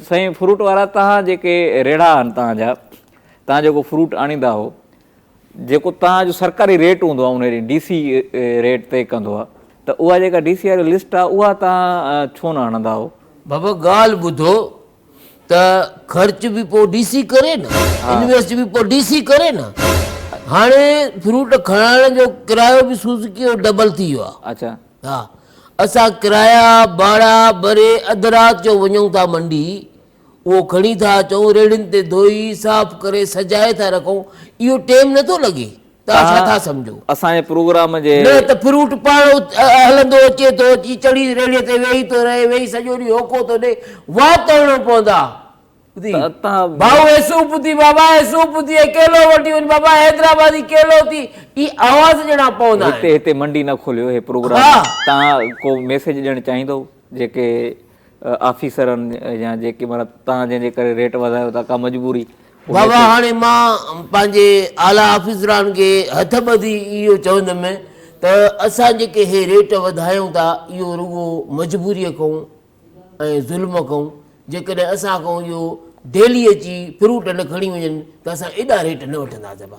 سائين فروٽ وارا توهان جيڪي ريڙها آهن توهان جا توهان جيڪو فروٽ آڻيندا هو جيڪو توهان جو سرڪاري ريٽ هوندو آهي ان ڏينهن ڊي سي ريٽ طئي ڪندو آهي ته اها جيڪا ڊي سي واري لسٽ آهي اها توهان ڇو نه هڻندا هو. بابا ڳالهه ٻڌو ته خرچ به پوء ڊي سي ڪري نه انويسٽ به پوء ڊي سي ڪري نه هاڻي فروٽ کڻائڻ جو ڪرايو به سوزڪي جو ڊبل ٿي ويو آهي. اڇا. ها اسان ڪرايا ڀاڙا ڀري اڌ رات جو وڃون ٿا منڊي، اهو کڻي ٿا اچون، ريڙهين تي ڌوئي، صاف ڪري سجائي ٿا رکون، اهو ٽيم نه ٿو لڳي، توهان ڇا ٿا سمجهو؟ اسان جي پروگرام جي. نه ته فروٽ پاڻ هلندو اچي ٿو، اچي چڙهي ريڙهي تي ويهي ٿو رهي، ويهي سڄو ڏينهن هوڪو ٿو ڏي، وات هڻڻو پوندا. ڀائو هي سوپ ٿي بابا هي سوپ ٿي هي ڪيلو وٺي وڃ بابا حيدرآبادي ڪيلو ٿي اي آواز ڏيڻا پوندا آهن. هتي هتي منڊي نه کوليو هي پروگرام تان ڪو ميسيج ڏيڻ چاهيندو جيڪي آفيسرن يا جيڪي معنيٰ تان جنهن جي ڪري ريٽ وڌايو ٿا ڪا مجبوري. بابا هاڻي مان پنهنجي اعليٰ آفيسران کي هٿ ٻڌي اهو چوندم ته اسان جيڪي هي ريٽ وڌايون ٿا اهو رڳو مجبوري کان ۽ ظلم ڪئون، جيڪڏهن اسان کان اهو ڊيلي اچي فروٽ نه کڻي وڃن ته اسان ايڏا ريٽ نه وٺنداسين ڀاء.